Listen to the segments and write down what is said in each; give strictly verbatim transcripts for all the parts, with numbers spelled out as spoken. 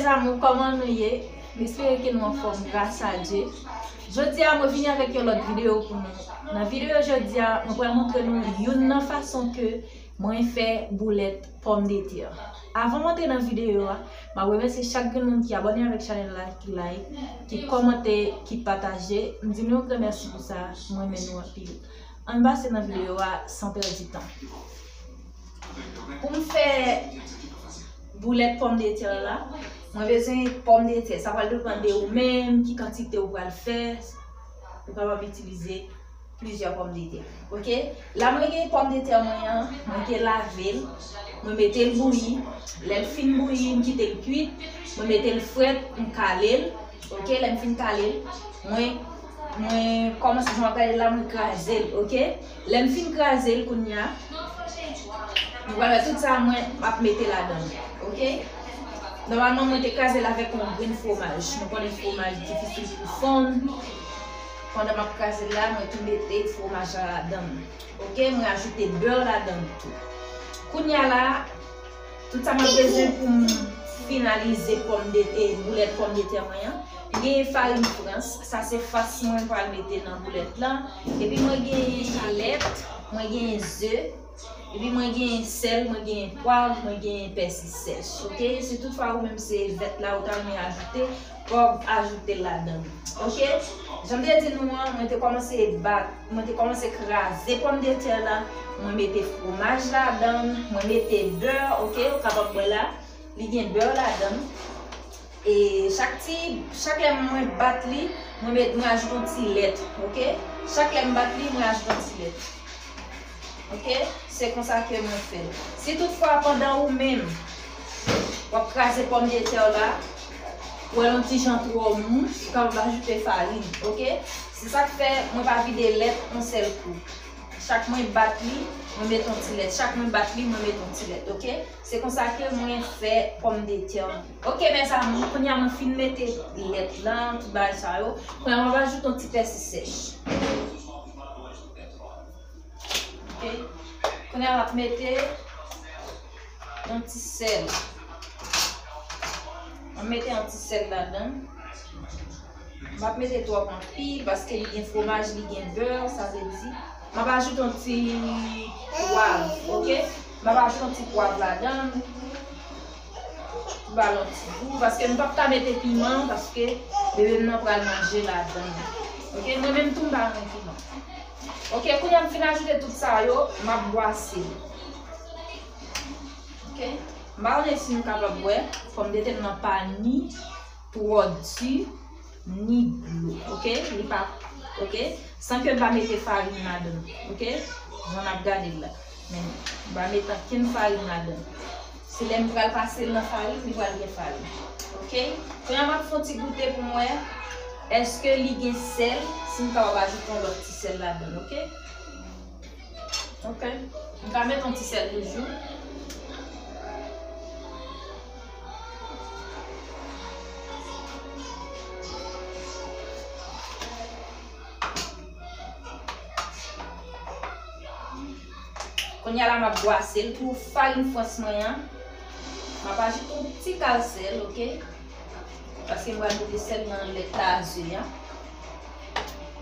Mes amours, kòman nou ye? M espere ke nou anfòm, gras a Dye. Jodi a, mwen vini avèk yon lòt videyo pou nou. Nan videyo jodi a, mwen pral montre nou youn nan fason ke mwen fè boulèt pòmdetè. Avan m antre nan videyo a, m ap remèsye chak grenn moun ki abòne avèk chanèl la, ki like, ki kòmante, ki pataje. M di nou yon gran mèsi pou sa, mwen renmen nou anpil. Ann pase nan videyo a san pèdi tan. Pou m fè boulèt pòmdetè la, mwen bezwen pòmdetè. Sa pral depann de ou menm, ki kantite ou pral fè. Ou kapab itilize plizyè pòmdetè. Oke? La mwen gen pòmdetè mwen an, mwen te lave l, mwen mete l bouyi. Lè l fin bouyi, m kite l kwit, mwen mete l frèt, m kale l. Oke? Lè m fin kale l, mwen, mwen kòmanse, jan w ap gade la, mwen kraze l. Oke? Lè m fin kraze l kounye a, nou pral wè tout sa mwen ap mete ladan l. Oke? Nòmalman, mwen te kraze l avèk yon grenn fwomaj. Nou konnen fwomaj difisil pou fonn. Pandan m ap kraze l la, mwen tou mete fwomaj la ladan l. Oke? Mwen ajoute bè ladan l tou. Kounye a la, tout sa m ap bezwen pou m finalize pòmdetè, boulèt pòmdetè mwen an. M gen farin frans, sa se fas mwen pral mete nan boulèt la. Epi mwen gen galèt, mwen gen ze, epi mwen gen sèl, mwen gen pwav, mwen gen pèsi sèch. Oke? Si toutfwa ou menm se vèt la ou ta renmen ajoute, w ap ajoute l ladan l. Oke? Jan m te di nou an, mwen te kòmanse bat, mwen te kòmanse kraze pòmdetè la, mwen mete fwomaj ladan l, mwen mete bè, oke, ou kapab wè la, li gen bè ladan l. E chak ti, chak lè mwen bat li, mwen met, mwen ajoute yon ti lèt, oke? Chak lè m bat li, mwen ajoute yon ti lèt. Oke? Se konsa ke mwen fè l. Si toutfwa pandan ou menm, w ap kraze pòmdetè w la, ou wè l yon ti jan twò mou, ou kapab ajoute farin, oke? Se sa k fè mwen pa vide lèt yon sèl kou. Chak mwen bat li, mwen met yon ti lèt. Chak mwen bat li, mwen met yon ti lèt, oke? Se konsa ke mwen fè pòmdetè m. Oke, mes amours, kounye a mwen fin mete lèt lan, tout bagay sa yo. Kounye a mwen va ajoute yon ti pèsi sèch. Oke. Kounye a m ap mete yon ti sèl. Mwen mete yon ti sèl ladan. M p ap mete twòp anpil paske li gen fwomaj, li gen bè, sa vle di. M ap ajoute yon ti pwav, oke? M ap ajoute yon ti pwav ladan l. Pou ba l yon ti gou, paske m p ap ka mete piman, paske bebe m nan pral manje ladan l. Oke, mwen menm tou m pa renmen piman. Oke, kounye a m fin ajoute tout sa yo, m ap bwase l. Oke, m pa konnen si nou kapab wè, pòmdetè m nan pa ni twò di, ni dlo, oke? Li pa, oke? San ke m pa mete farin ladan l, oke? Jan n ap gade l la. Men, m pa mete ankenn farin ladan l. Se lè m pral pase l nan farin, li pral gen farin. Oke? Kounye a m ap fè yon ti goute pou m wè èske li gen sèl, si m kapab ajoute yon lòt ti sèl ladan l, oke? Oke. M ka met yon ti sèl toujou. Kounye a la, m ap bwase l pou farin frans mwen an. M ap ajoute yon ti kal sèl, oke? Paske m pral mete sèl nan lèt la a ze a.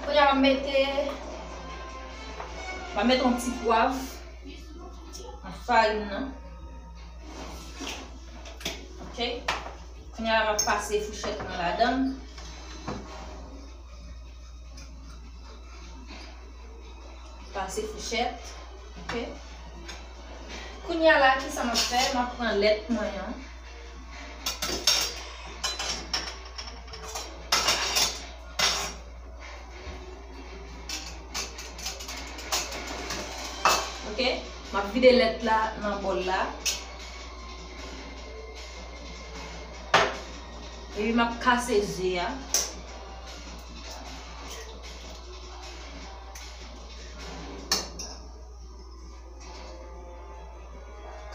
Kounye a, m ap mete, m ap mete yon ti pwav nan farin nan. Oke? Kounye a, m ap pase fouchèt mwen ladan l. Pase fouchèt. Oke. Kounye a la, kisa m ap fè? M ap pran lèt mwen an. Oke. M ap vide lèt la nan bòl la. Epi m ap kase ze a.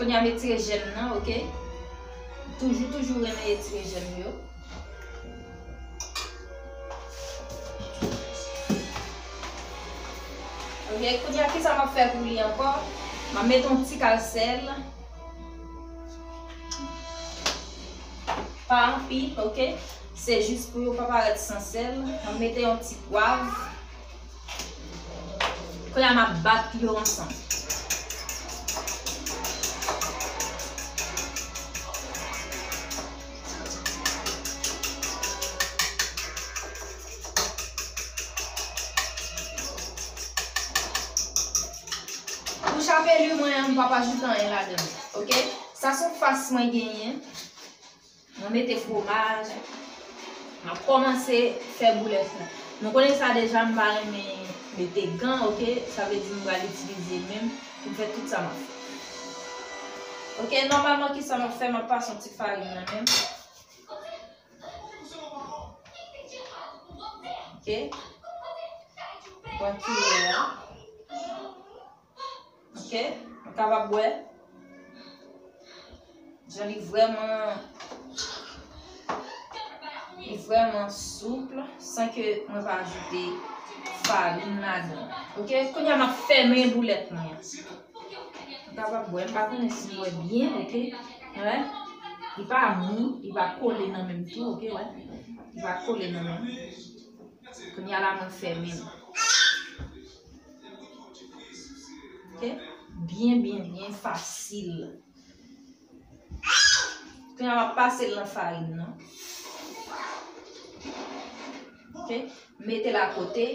Kounye a m etire jèm nan, oke? Toujou, toujou renmen etire jèm yo. Oke, kounye a kisa m ap fè pou li ankò? M ap mete yon ti kal sèl. M Pa anpil, oke? Se jis pou yo pa parèt san sèl. Mwen mete yon ti pwav. Kounye a m ap bat yo ansanm. Pou chapelure mwen an, m p ap ajoute anyen ladan l, oke? Sa se yon fas mwen genyen. Mwen mete fwomaj. M ap kòmanse fè boulèt la. Nou konnen sa deja, m pa renmen mete gan, oke? Sa vle di m pral itilize men m pou m fè tout sa m ap fè. Oke, nòmalman, kisa m ap fè? M ap pase yon ti farin nan men m. Oke? Pran kiyè a. Oke? Nou kapab wè jan li vrèman, li vrèman soup, san ke mwen pa ajoute farin ladan. Oke? Kounye a m ap fèmen boulèt mwen an. Nou kapab wè, m pa konnen si nou wè byen, oke? Wè? Li pa mou, li pa kole nan men m tou, oke, wè? Li pa kole nan men m. Kounye a la mwen fèmen l. Oke? Byen, byen, byen fasil. Kounye a m ap pase l nan farin nan. Oke? M mete l akote.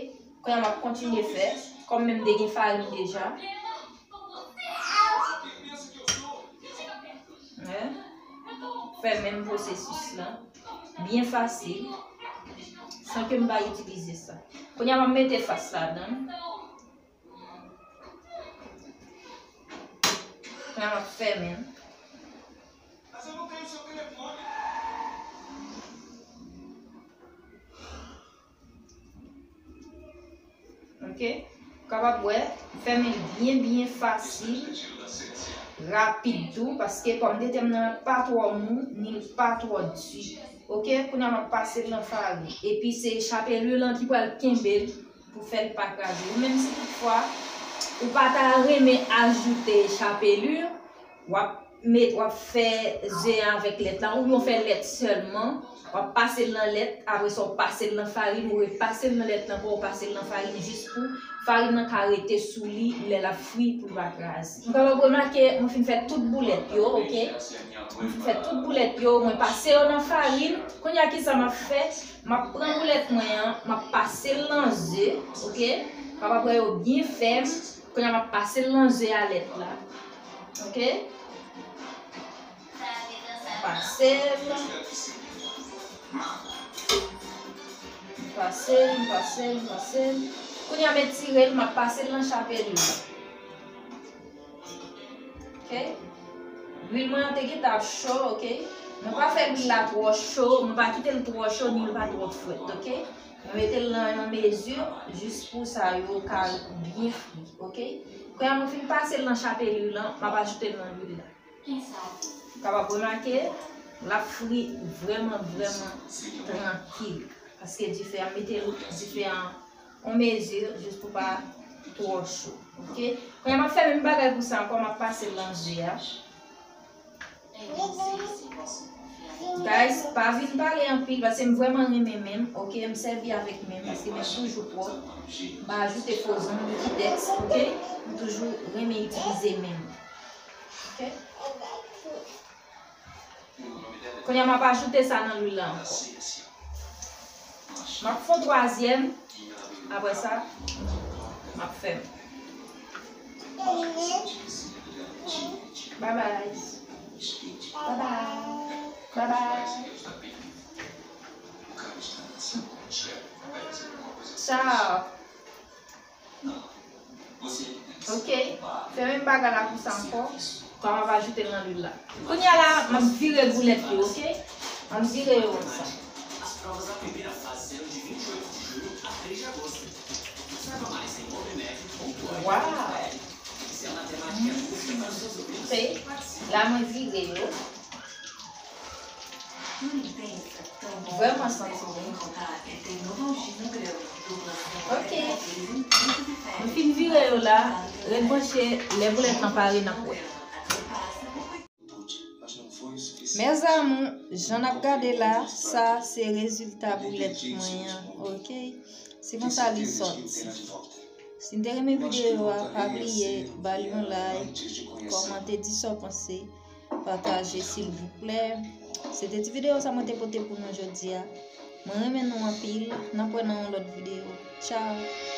Kounye a m ap kontinye fè. Kòm men m te gen farin deja. Wè. Fè menm pwosesis la. Byen fasil. San ke m pa itilize sa. Kounye a m ap mete fas ladan. Kounye a m ap fèmen l. Oke? Ou kapab wè, m fèmen l byen, byen fasil, rapid tou, paske pòmdetè m nan pa twò mou, ni l pa twò di. Oke? Kounye a m ap pase l nan farin. Epi se chapelure lan ki pral kenbe l pou fè l pa kraze. Ou menm si toutfwa ou pa ta renmen ajoute chapelure, w ap met, w ap fè ze a avèk lèt la, oubyen w fè lèt sèlman, w ap pase l nan lèt, apre sa w pase l nan farin, ou repase l nan lèt la ankò, w pase l nan farin jis pou farin nan ka rete sou li lè l ap fri pou l pa kraze. Nou kapab remake, mwen fin fè tout boulèt yo, oke? Mwen fin fè tout boulèt yo, mwen pase yo nan farin. Kounye a kisa m ap fè? M ap pran boulèt mwen an, m ap pase l nan ze, oke? Kapab wè yo byen fèm. Kounye a m ap pase l nan ze a lèt la. Oke? Pase l. Pase l, pase l, pase l. Kounye a m etire l, m ap pase l nan chapelure. Oke? Lwil mwen an te gentan ap cho, oke? Mwen pa fè lwil la twò cho, mwen pa kite l twò cho, ni l pa twò frèt, oke? Mwen mete l nan yon mezi, jis pou sa yo ka byen fri, oke? Kounye a mwen fin pase l nan chapelure lan, m ap ajoute l nan lwil la. Ou kapab remake, l ap fri vrèman, vrèman trankil. Paske dife a, mete dife a an mezi, jis pou pa twò cho. Oke? Kounye a m ap fè menm bagay pou sa ankò, m ap pase l nan ze a. Guys, pa vin pale anpil, paske m vrèman renmen men m, oke? M sèvi avèk men m, paske men m toujou pwòp. M pa ajoute fo zong ni kitèks, oke? M toujou renmen itilize men m. Oke? Kounye a m ap ajoute sa nan lwil la ankò. M ap fè yon twazyèm. Apre sa, m ap fèmen. Bye bye. Bye bye. Bye bye. Ciao. Oke, fè menm bagay la pou sa ankò. Kòm m ap ajoute l nan lwil la. Kounye a la, m ap vire boulèt yo, oke? M ap vire yo konsa. Waw! Oke, la mwen vire yo. Vrèman santi bon. Oke. M fin vire yo la. Ret branche, lè boulèt lan pare n ap wè. Mes amours, jan n ap gade la, sa se rezilta boulèt mwen an, ok? Se konsa li sòti. Si n te renmen videyo a, pa bliye ba l yon like, kòmante, di sa w panse, pataje silvouplè. Se te ti videyo sa mwen te pote pou nou jodi a. Mwen renmen nou anpil. N ap wè nan yon lòt videyo. Tchao!